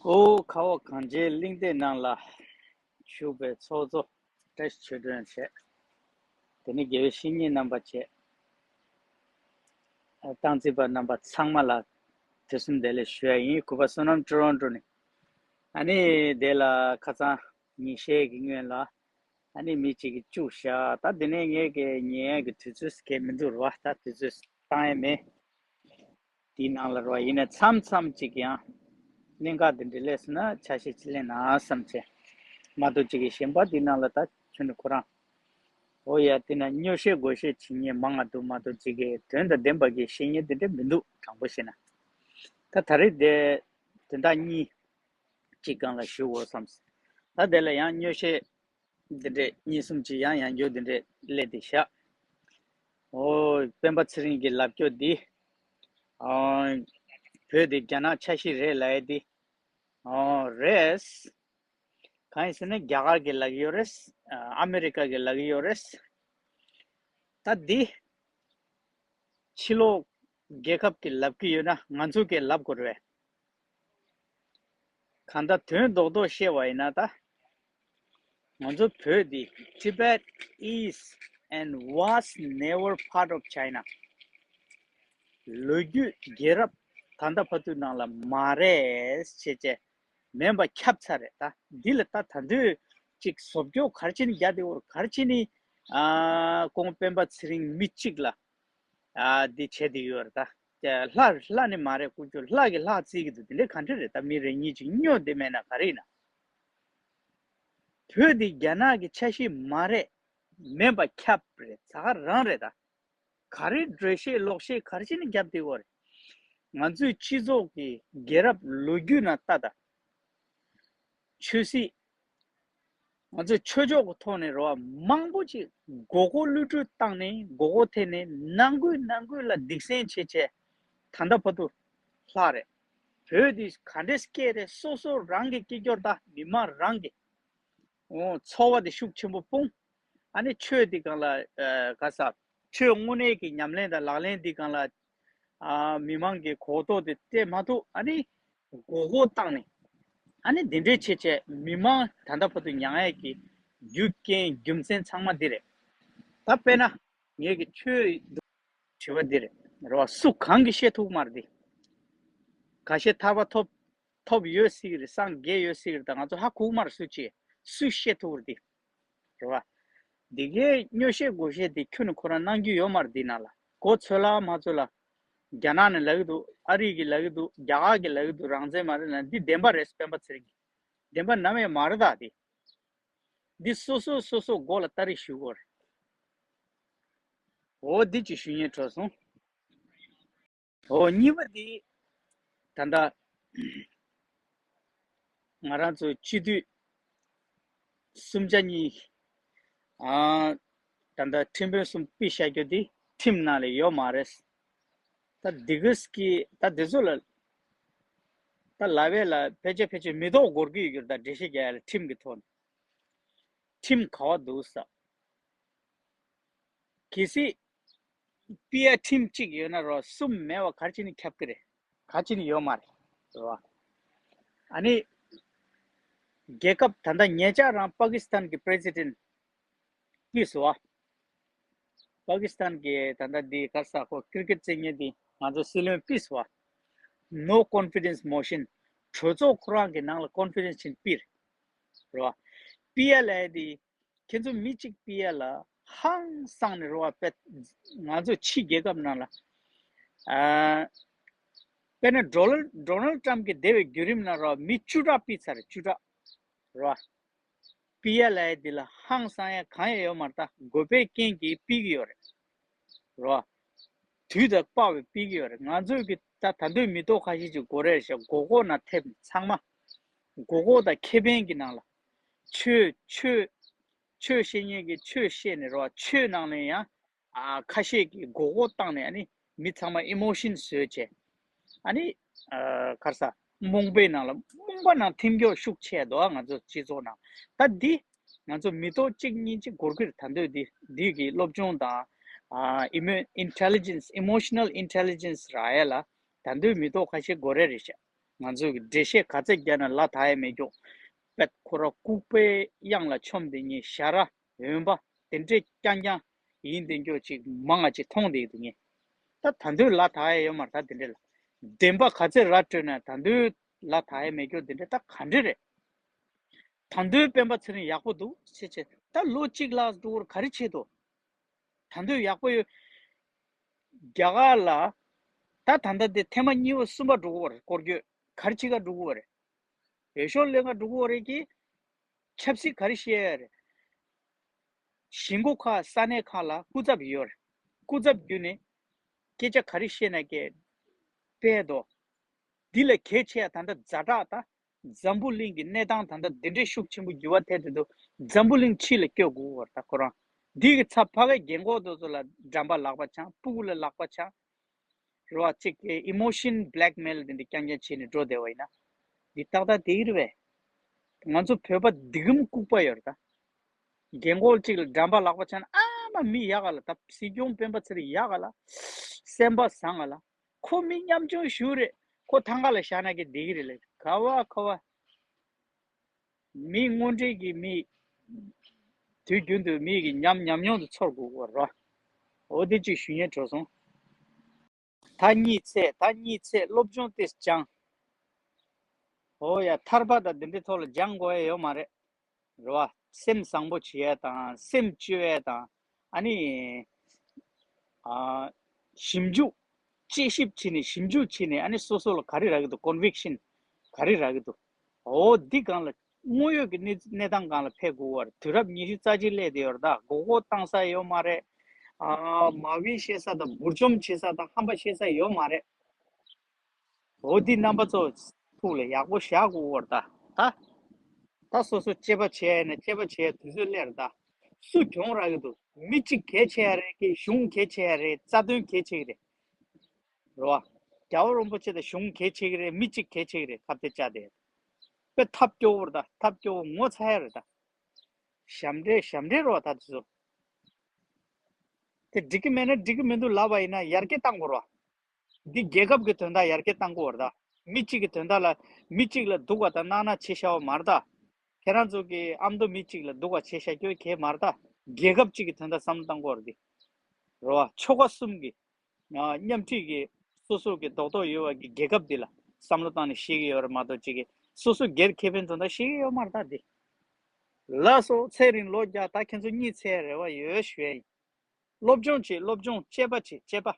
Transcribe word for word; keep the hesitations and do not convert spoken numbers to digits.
ཨོ། ཁ་བ་གངས་ཅན་གླིང་རྟའི་ནང་ལ་བཞུགས་པའི་ཚོགས་གཙོ་བཀྲ་ཤིས་ཆོས་སྒྲོན་བྱས། དེ་ནས་དགེ་བའི་བཤེས་གཉེན་རྣམ་པ་བཅས། སྟངས་འཛིན་པ་རྣམ་པ་ཚང་མ་ལ་དུས་གསུམ་བདེ་ལེགས་ཞུ་ཡ་ཡིན། གུས་པ་བསོད་ནམས་ཀྲོ་རོན་ཀྲོ་ནས། ཨ་ནི་དེ་ལ་ཁ་སང་ཉིན་ཤས་ཀྱི་སྔོན་ལ། ཨ་ནི་མི་གཅིག་གིས་བཅུག་བཞག་ད་དེ་ནས་ངས་ཀྱི་ཉན་ཡ་གི་དུས་ཚོད་སྐད་མི་འདུག་ར་བ། ད་དུས་ཚོད་བཏང་ཡ་མེད། དེའི་ནང་ལ་ར་བ་ཡིན་ན་མཚམས་མཚམས་གཅིག་ཡང་གནད་འགག་དེ་འདྲ་སླེབས་སོང་ན་ཆ་ཤས་ཅིག་ལེན་ན་བསམ་བྱས། མ་གཏོགས་གཅིག་གི་གཞན་པ་དེའི་ནང་ལ་ད་ཁྱོད་ནི་ཁོ་རང་། འོ་ཡ། དེ་ན་སྨྱོ་བཤད་སྒོ་བཤད་བྱེད་མཁན་མང་ང་འདུག་མ་གཏོགས་གཅིག་གི་དོན་དང་ལྡན་པ་གི་བཤད་མཁན་དེ་འདྲ་མི་འདུག་དྲང་པོ་བཤད་ན། ད་ད་རེས་དེ་དོན་དག་གཉིས་གཅིག་སྒང་ལ་ཞུ་དགོས་བསམ། ད་དེ་ལ་ཡང་སྨྱོ་བཤད་འདི་འདྲས་གཉིས་གསུམ་ཅིག་ཡང་ཡང་འགྱོ་འདི་འདྲས་སླེབས་ཏེ་བཞག་ཨོ། སྤེན་པ་ཚེ་རིང་གི་ལབ་སྐྱོ་འདི། ཨ། བོད་འདི་རྒྱ་ནག་ཆ་ཤས་རེད་ལབ་ཡ་འདི། ཨོ་རེད། གང་ཡིན་ཟེར་ན་རྒྱ་གར་གྱིས་ལབ་ཀྱི་ཡོད་རེད། ཨ་མེ་རི་ཀ་གིས་ལབ་ཀྱི་ཡོད་རེད། ད་འདི་ཕྱི་ལོགས་རྒྱལ་ཁབ་ཀྱིས་ལབ་ཀྱི་ཡོད་ན་ང་ཚོ་གིས་ལབ་དགོས་རེད་པས། གང་ལྟར་དོན་རྡོག་རྡོག་བཤད་པ་ཡིན་ན་ད། ང་ཚོ་བོད་འདི་Tibet is and was never part of China. ལོ་རྒྱུས་རྒྱལ་རབས་ད་ལྟ་བར་དུ་ནང་ལ་མ་རེད་བྱས་བྱས་མིན་པ་ཁྱབ་ཚར་རེད། ད་འདི་ལ་ད་ད་འདོད་ཅིག་བཟོ་བཅོས་ག་རེ་བྱས་ནས་རྒྱག་བསྡད་ཡོད་རེད། ག་རེ་བྱས་ནས་ཨ་ཁོང་སྤེན་པ་ཚེ་རིང་མི་གཅིག་ལ་ཨ་འདི་བྱས་བསྡད་ཡོད་རེད། ད་ལྷ་ལྷ་ནི་མ་རེད། ཀུ་ཅོ་ལྷ་གིས་ལྷ་བརྩི་གི་འདུག་དེ་འདྲ་ག་འདྲ་རེད། ད་མི་རེ་གཉིས་ཅིག་སྨྱོ་བསྡད་མེད་ན་ག་རེ་ཡིན་ན། བོད་འདི་རྒྱ་ནག་གི་ཆ་ཤས་མ་རེད། མིན་པ་ཁྱབ་རེད། ད་ག་རང་རེད། ད་ག་རེ་འགྲེལ་བཤད་ལོག་བཤད་ག་རེ་བྱས་ནས་རྒྱབ་བསྡད་ཡོད་རེད། ང་ཚོའི་སྤྱི་ཚོགས་ཀྱི་རྒྱལ་རབས་ལོ་རྒྱུས་ནང་ལྟ་ད། ཆོས་སྲིད། ང་ཚོས་ཆོས་ཕྱོགས་ཀྱི་ཐོག་ནས་རེད་པ། མང་པོ་ཅིག་མགོ་སྐོར་གློད་བཀྲོལ་བཏང་ནས་མགོ་སྐོར་ཐེབས་ནས་ནང་ཁུལ་ནང་ཁུལ་ལ་སྡིག་སྲིན་བྱས་བྱས་ད་ལྟ་བར་དུ་ལྷག་རེད། བོད་འདི་ག་འདྲས་སྐད་རེད། སོ་སོ་རང་གི་སྐད་སྐྱོར་དང་མི་མང་རང་གི་འོ་ཚོར་བ་དེ་ཤུགས་ཆེན་པོ་སྤུངས། ཨ་ནི་ཆོས་འདི་སྒང་ལ་ཨ་ག་ས་ཆོས་དངོས་གནས་ཀྱི་ཉམས་ལེན་དང་ལག་ལེན་འདི་སྒང་ལ་ཨ་མི་མང་གི་གོ་རྟོགས་དེ་སྤྲད་མ་ཐུབ། ཨ་ནི་མགོ་སྐོར་བཏང་ནས་ཨ་ནི་འདི་འདྲའི་བྱས་བྱས་མི་མང་ད་ལྟ་བར་དུ་མྱངས་ཡས་ཀྱི་རྒྱུ་རྐྱེན་རྒྱུ་མཚན་ཚང་མ་འདི་རེད། ད་དཔེར་ན་ངེད་ཀྱི་ཆོས་དྲི་བ་འདི་རེད། རེད་པ། སུ་གང་གིས་བཤད་ཐུབ་མ་རེད་འདི། ཁ་ཤས་ཐར་པ་ཐོབ་ཐོབ་ཡོད་སྲིད་ཀྱི་རེད། སངས་རྒྱས་ཡོད་སྲིད་ཀྱི་རེད། ད་ང་ཚོ་ཧ་གོ་མ་རེད། སུ་ཅི་སུས་བཤད་ཐུབ་རེད་དེ། རེད་པ། འདི་གའི་སྨྱོ་བཤད་སྒོ་བཤད་དེ་ཁྱོན་ནས་ཁོ་རང་གནང་རྒྱུ་ཡོད་མ་རེད། འདི་ནང་ལ་གོ་ཚོད་ལ་མ་ཚོད་ལ། རྒྱ་ནག་ནས་ལབ་ཀྱི་འདུག་ཨ་རི་གིས་ལབ་ཀྱི་འདུག་རྒྱ་གར་གྱིས་ལབ་ཀྱི་འདུག་རང་བཙན་མ་རེད་ལབ། འདི་བདེན་པ་རེད། སྤེན་པ་ཚེ་རིང་གིས་བདེན་པ་ནམ་ཡང་མ་རེད་ད་དེ། འདི་སོ་སོ་སོ་སོ་མགོ་ལ་སྟ་རེ་གཞུ་དགོས་རེད། འོ་འདི་ཅིག་ཞུ་སྙིང་བྲོ་སོང་། འོ་གཉིས་པ་འདི། ད་ལྟ་ང་རང་ཚོ་སྤྱི་འཐུས་གསུམ་ཆ་གཉིས། ཨ། ད་ལྟ་ཁྲིམས་དཔོན་གསུམ་ཕུད་བཞག་རྒྱུ་འདི་ཁྲིམས་ནང་ལ་ཡོད་མ་རེད། ད་འདི་གིས་ཀྱི་ད་འདི་ཚོ་ལ་ད་ལབ་ཡས་ལ་ཕལ་ཆེར་ཕལ་ཆེར་མི་ཐོག་འགོར་གྱི་ཡོད་རྒྱུ་རེད། ད་འགྲེལ་བཤད་རྒྱག་ཡས་ལ་ཁྲིམས་ཀྱི་ཐོག་ནས་ཁྲིམས་ག་པར་འདུག་ས། གལ་སྲིད་ཕུད་ཡས་ཁྲིམས་གཅིག་ཡོད་ན་རོ་གསུམ་མེད་པ་ག་རེ་བྱས་ནས་ཁྱབ་ཀྱི་རེད། ག་རེ་བྱས་ནས་ཡོད་མ་རེད། རེད་པ། ཨ་ནི་རྒྱལ་ཁབ་ད་ལྟ་ཉེ་ཆར་རང་པ་ཀི་སི་ཐན་གྱི་པི་རེ་སི་ཌེན་ཕུད་སོང་བ། པ་ཀི་སི་ཐན་གྱི་ད་ལྟ་འདི་ག་རེ་ཟེར་ཁོ་ཀི་རི་ཀེཊ་རྩེད་མཁན་འདི་ང་ཚོ་སྲིད་བློན་ཕུད་སོང་བ། No confidence motion གྲོས་ཚོགས་ཁོ་རང་གི་ནང་ལ་ཀོན་ཕི་ཌེན་སི་བྱས་ནས་ཕུད་རེད། རེད་པ། ཕུད་ཡས་ལབ་ཡས་འདི། ཁྱེད་ཚོ་མི་གཅིག་ཕུད་ཡས་ལ་ཧང་སངས་ནས་རེད་པ། དཔེ་ང་ཚོ་ཕྱི་རྒྱལ་ཁབ་ནང་ལ་ཨ་དཔེར་ན་ཌོ་ནལ་ཌོ་ནལ་ཊམ་གྱི་འདས་པའི་བརྒྱུད་རིམ་ནང་རེད་པ། མི་བཅུ་ཕྲག་ཕུད་ཚར་རེད། བཅུ་ཕྲག་རེད་པ། ཕུད་ཡས་ལབ་ཡས་འདི་ལ་ཧང་སངས་ཡས་གང་ཡང་ཡོད་མ་རེད། ད་དགོས་པའི་རྐྱེན་གྱིས་ཕུད་ཀྱི་ཡོད་རེད། རེད་པ། དུས་དང་བབ་པས་ཕུད་ཀྱི་ཡོད་རེད། ང་ཚོས་ཀྱི་ད་ད་དུང་མི་ཐོག་ཁ་ཤས་ཅིག་དགོས་རེད་ཟེར་མགོ་སྐོར་ནང་ཐེབས་ནས་ཚང་མ་མགོ་སྐོར་དང་ཁེ་ཕན་གྱི་ནང་ལ་ཆོས་ཆོས་ཆོས་བཤད་མཁན་གྱིས་ཆོས་བཤད་ནས་རེད་པ། ཆོས་ནང་ལ་ཡང་ཨ་ཁ་ཤས་ཀྱིས་མགོ་སྐོར་བཏང་ནས་ཨ་ནི་མི་ཚང་མ་ཨི་མོ་ཤན་བཟོས་བྱས། ཨ་ནི་ཨ་ག་རེ་ཟེར། རྨོངས་པའི་ནང་ལ་རྨོངས་པ་ནང་ཐིམ་རྒྱུ་ཤུགས་ཆེ་འདུག་ང་ཚོ་སྤྱི་ཚོགས་ནང་ད་འདི་ང་ཚོ་མི་ཐོག་གཅིག་གཉིས་གཅིག་འགོར་གྱི་རེད། ད་འདོད་འདི་འདི་གི་སློབ་སྦྱོང་དང་ཨ་ཨི་མོ་ཨིན་ཊེ་ལི་ཇེན་སི་ཨི་མོ་ཤ་ནལ་ཨིན་ཊེ་ལི་ཇེན་སི་རག་ཡས་ལ་ད་འདོད་མི་ཐོག་ཁ་ཤས་འགོར་ཡས་རེད་ཤག་ང་ཚོ་གི་འགྲེལ་བཤད་ག་ཚད་རྒྱག་ན་ལ་དག་ཡས་མེད་ཀྱོག་པད་ཁོ་ར་ལྐུགས་པའི་གཡང་ལ་མཆོམ་དེ་ཉིད་ཞ་ར་འོན་པ་དེ་འདྲས་རྐྱང་རྐྱང་ཡིན་དེ་ཀྱོག་ཅིག་མང་ང་ཅིག་མཐོང་དེ་འདུག་ངས། ད་ད་འདོད་ལ་དག་ཡས་ཡོད་མ་རེད། ད་དེ་འདྲས་ལ་བདེན་པ་ག་ཚད་ར་སྤྲོད་ན་ད་འདོད་ལ་དག་ཡས་མེད་ཀྱོག་དེ་འདྲས་ད་ག་འདྲས་རེད། ད་འདོད་སྤེན་པ་ཚེ་རིང་ཡག་པོ་འདུག་ཆེ་ཆེ་ད་ལོ་གཅིག་ལ་འགྲོ་བར་ག་རེ་བྱེད་དོ། ད་འདོད་ཡག་པོ་ཡོད། རྒྱ་གར་ལ་ད་ད་ལྟ་དེ་ཐེངས་མ་གཉིས་པ་གསུམ་པ་འགྲོ་གི་ཡོད་རེད། སྐོར་སྐྱོད་ག་རེ་བྱེད་ག་འགྲོ་གི་ཡོད་རེད། འོས་ཤོག་ལེན་ག་འགྲོ་གི་ཡོད་རེད་ཀྱི། ཆབ་སྲིད་ག་རེ་བཤད་ཡ་རེད། གཞིས་འགོ་ཁག་ས་གནས་ཁག་ལ་སྐུ་ཚབ་ཡོད་རེད། སྐུ་ཚབ་བརྒྱུད་ནས་སྐད་ཆ་ག་རེ་བཤད་ན་སྐད་སྤེལ་དོ། འདི་ལ་གལ་ཆེ་ཡ་ད་ལྟ་ཛ་དྲག་ད། འཛམ་བུ་གླིང་གི་གནས་སྟངས་ད་ལྟ་འདི་འདྲའི་ཤུགས་ཆེན་པོ་འགྱུར་བ་ཐེབས་བསྡད་འདུག་འཛམ་བུ་གླིང་ཕྱི་ལ་སྐྱོད་དགོས་པར་ད་ཁོ་རང་། འདི་གི་ཚབ་ཕ་གའི་རྒན་གོག་དེ་ཚོ་ལ་འགྲམ་པ་ལག་པ་འཆང་། སྤུ་གུ་ལ་ལག་པ་འཆང་། རེད་བ། གཅིག་གི་emotion blackmail དེ་འདྲ་རྐྱང་རྐྱང་བྱས་ནས་འགྲོ་བསྡད་པ་ཡིན་ན། འདི་ཏག་ཏག་དེ་ཡིན་རེད་པས། ང་ཚོ་བོད་པ་འདི་གམ་ལྐུགས་པ་ཡོད་རེད་ད། རྒན་གོག་གཅིག་ལ་འགྲམ་པ་ལག་པ་འཆང་ན་ཨ་མ་མི་ཡག་ག་ལ་ད་སྲིད་སྐྱོང་སྤེན་པ་ཚེ་རིང་ཡག་ག་ལ། སེམས་པ་བཟང་ག་ལ། ཁོ་མི་ཉམ་ཆུང་ཞུ་རེད། ཁོ་ཐང་ག་ལ་བཞག་ན་གི་བསྡད་གི་རེད་ལབ། ག་བ་ག་བ། མི་དངོས་འབྲེལ་གྱི་མི་དུས་རྒྱུན་དུ་མི་གི་ཉམས་ཉམས་མྱོང་དུ་ཚོར་དགོས་པ་རེད། འོ་དེ་གཅིག་ཞུ་སྙིང་བྲོ་སོང་། ད་གཉིད་ཚད་ད་གཉིད་ཚད་སློབ་སྦྱོང་ཏིས་སྦྱང་། འོ་ཡ་ཐར་པ་དང་འདི་འདྲའི་ཐོག་ལ་སྦྱང་དགོས་ཡ་ཡོད་མ་རེད། རེད་བ། སེམས་བཟང་པོ་བྱེད་ཡ་དང་སེམས་བཅོས་ཡ་དང་ཨ་ནི། ཨ། ཞིབ་འཇུག་དཔྱད་ཞིབ་བྱས་ནས་ཞིབ་འཇུག་བྱས་ནས་ཨ་ནི་སོ་སོ་ལ་ག་རེ་རག་གི་འདུག conviction ག་རེ་རག་གི་འདུག་འོ་འདི་སྒང་ལ་དངོས་ཡོད་ཀྱི་གནས་གནས་སྟངས་སྒང་ལ་ཕེབས་དགོས་པར་དུས་རབས་ཉི་ཤུ་རྩ་གཅིག་སླེབས་བསྡད་ཡོད་རེད་ད། མགོ་སྐོར་བཏང་ས་ཡོད་མ་རེད། ཨ། མ་བི་བཤད་ས་དང་འབུར་འཇོམས་བྱེད་ས་དང་ཧམ་པ་བཤད་ས་ཡོད་མ་རེད། འོ་འདི་རྣམ་པ་ཚོ་ཐུགས་ལ་ཡག་པོ་བཞག་དགོས་པར་ད། ད། ད་སོ་སོ་དཔྱད་པ་བྱས་ནས་དཔྱད་པ་བྱས་དུས་ཚོད་སླེབས་རེད་ད། སུ་གྱོང་རག་གི་འདུག་མི་གཅིག་གལ་ཆེ་ཡ་རེད་ཀྱི་གཞུང་གལ་ཆེ་ཡ་རེད། རྩ་དོན་གལ་ཆེ་གི་རེད། རེད་བ། རྒྱལ་བ་རིན་པོ་ཆེ་དང་གཞུང་གལ་ཆེ་གི་རེད། མི་གཅིག་གལ་ཆེ་གི་རེད། ཁ་གཏད་བཅག་དེ། དཔེ་ཐབས་སྐྱོ་བོ་རེད་ད། ཐབས་སྐྱོ་བོ་ངོ་ཚ་ཡ་རེད་ད། ཞབས་འདྲེན་ཞབས་འདྲེན་རེད་བ་ད་དེ་ཚོ། དེ་འགྲིག་གི་མེད་ན་འགྲིག་གི་མི་འདུག་ལབ་པ་ཡིན་ན་ཡར་རྒྱས་བཏང་དགོས་རེད་བ། འདི་རྒྱལ་ཁབ་ཀྱི་དོན་དག་ཡར་རྒྱས་བཏང་དགོས་རེད་ད། མི་གཅིག་གི་དོན་དག་ལ་མི་གཅིག་ལ་སྡུག་པ་དང་སྣང་ན་བྱེད་བཞག་པ་མ་རེད་ད། ཁྱེད་རང་ཚོ་གི་ཨ་མདོ་མི་གཅིག་ལ་སྡུག་པ་བྱེད་བཞག་རྒྱུ་གལ་མ་རེད་ད། རྒྱལ་ཁབ་གཅིག་གི་དོན་དག་བསམ་བློ་བཏང་དགོས་རེད་འདི། རེད་བ། ཆོལ་ཁ་གསུམ་གྱི་ཨ། མཉམ་ཁྲིད་ཀྱི་སོ་སོ་གི་རྡོག་རྡོག་ཡོད་པ་གི་རྒྱལ་ཁབ་འདི་ལ་བསམ་བློ་བཏང་ནས་བཤད་ཀྱི་ཡོད་རེད་མ་གཏོགས་གཅིག་གི་སོ་སོ་སྒེར་ཁེ་ཕན་དོན་དག་བཤད་ཀྱི་ཡོད་མ་རེད་ད་འདི། ལགས་སོ། ཚེ་རིང་ལོ་བརྒྱ། ད་ཁྱེད་ཚོ་གཉིད་ཚད་རེ་བ་ཡོད་ཞུ་ཡ་ཡིན། སློབ་སྦྱོང་བྱེད། སློབ་སྦྱོང་། དཔྱད་པ་བྱེད། དཔྱད་པ།